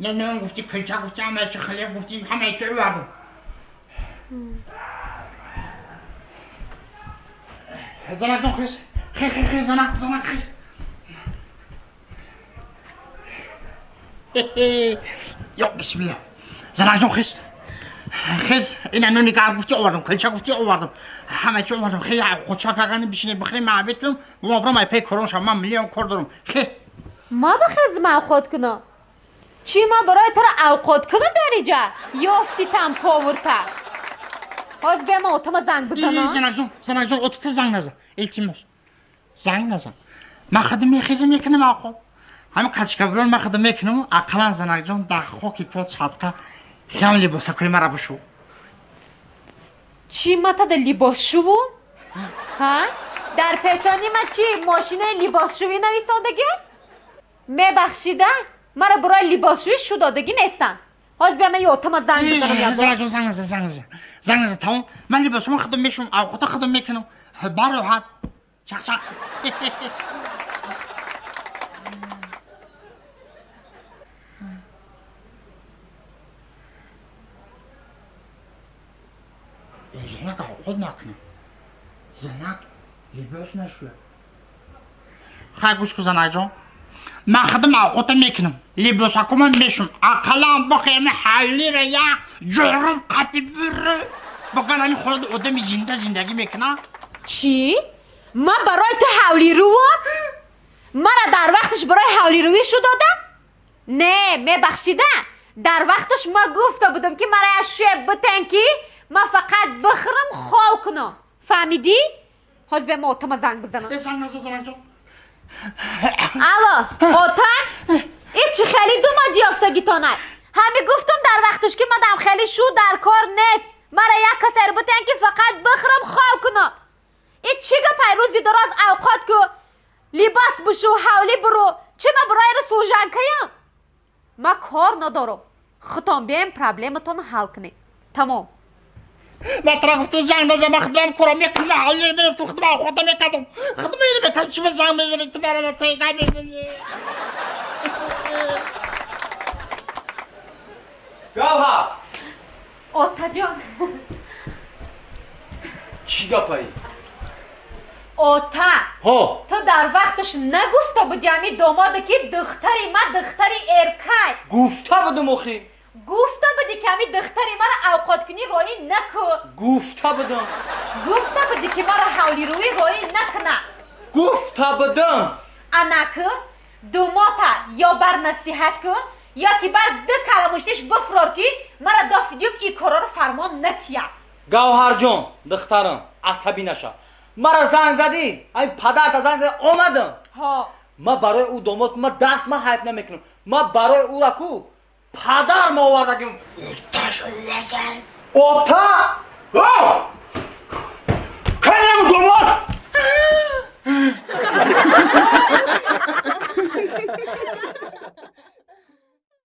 Не, нон гуфти, кулча гуфти, ҳамаи чи, хлеб гуфти, ҳамаи чи овардам. Занак ҷон, хез, хе, хе, хе, занак, занак, хез. Ё бисмилла. Занак ҷон, хез, хез. Ина нони гарм гуфти овардам, кулча гуфти овардам, ҳамаи чи овардам. Хе, худча кагани бишине, бихӯрем, ман обед кунам, мо брам ай пей корон шам, ман миллион кор дорам. Хе. Ма бихезм, авқот кунам? Чӣ, ман барои туро авқот кунам? Дар иҷа ёфти там повурта. Ҳоз бия, ман отама занг бизанам. Занак ҷон, занак ҷон, отата занг назан, илтимос, занг назан. Ман худам мехезам, мекунам авқот. Ҳами качкабирон ман худам мекунам. Ақаллан, занак ҷон, дар хоки пот садқа, хиам либосакои мара бишу. Чӣ, ма тада либосшувум? Ҳа, дар пешони ма чӣ, мошинаи либосшувӣ нависондагӣ? Мебахшида, мара барои либосшӯӣ шудодагӣ нестанд. Ҳоз бия, ман ётама занг бизанам як бор. Занак ҷон, занг назан, занг назан, занг назан, тамом. Ман либосума худам мешум, авқота худам мекунам, бароҳат, чақчақ. Занак авқот накунам, занак либос нашӯяд. Хай, гӯш ку, занак ҷон, ман худам авқота мекунам, либосакума мешум. Ақаллан бихема ҳавлира я ҷурум қати биру боган. Ҳами холати одами зинда зиндагӣ мекунад. Чӣ, ман барои ту ҳавлирувам? Мара дар вақташ барои ҳавлирувӣ шудодам? Не, мебахшида, дар вақташ ма гуфта будам, ки мара як шӯя битен, ки ман фақат бихӯрам, хов кунам. Фаҳмидӣ? Ҳозир бия, ма отама занг бизанам. Э, занг назан, занак ҷон. Алло, ота. И чӣ хеле думад ёфтагитонай? Ҳами гуфтам дар вақташ, ки мадам хеле шу дар кор нест, мара як касер битен, ки фақат бихӯрам, хов кунам. И чӣ гапай, рӯзи дароз авқот ку, либос бишу, ҳавлӣ буру? Чӣ, ма барои ру служанкаям? Ма кор надорам, худтон бием, проблематонро ҳал кунед, тамом. Ман тара гуфтам, занг назан, ман худам кора мекунам, ҳавлира мерафтам, худам авқота мекардам, худам мера мекардам. Чӣ ба занг мезанӣ ту, мара тега мезанӣ? Гавҳар! Отаҷон. Чӣ гапаи? Ота. Ҳо. Ту дар вақташ нагуфта буди ами домода, ки духтари ма духтари эркай? Гуфта будум охи. Гуфта будӣ, ки ами духтари мара авқоткунӣ роӣ наку. Гуфта будум. Гуфта будӣ, ки мара ҳавлирӯӣ роӣ накуна. Гуфта будум. Анаку думота ё бар насиҳат ку, ё ки бар ду каламуштиш бифурор, ки мара дофидюм и корро фармон натия. Гавҳарҷон, духтарам, асабӣ наша. Мара занг задӣ, ами падарта занг задӣ, омадам. Ҳо. Ма барои ӯ домод ма даст ма ҳайф намекунам. Ма барои ӯра ку падар ма овардагим. Оташ овардан. Ота. Калам домод.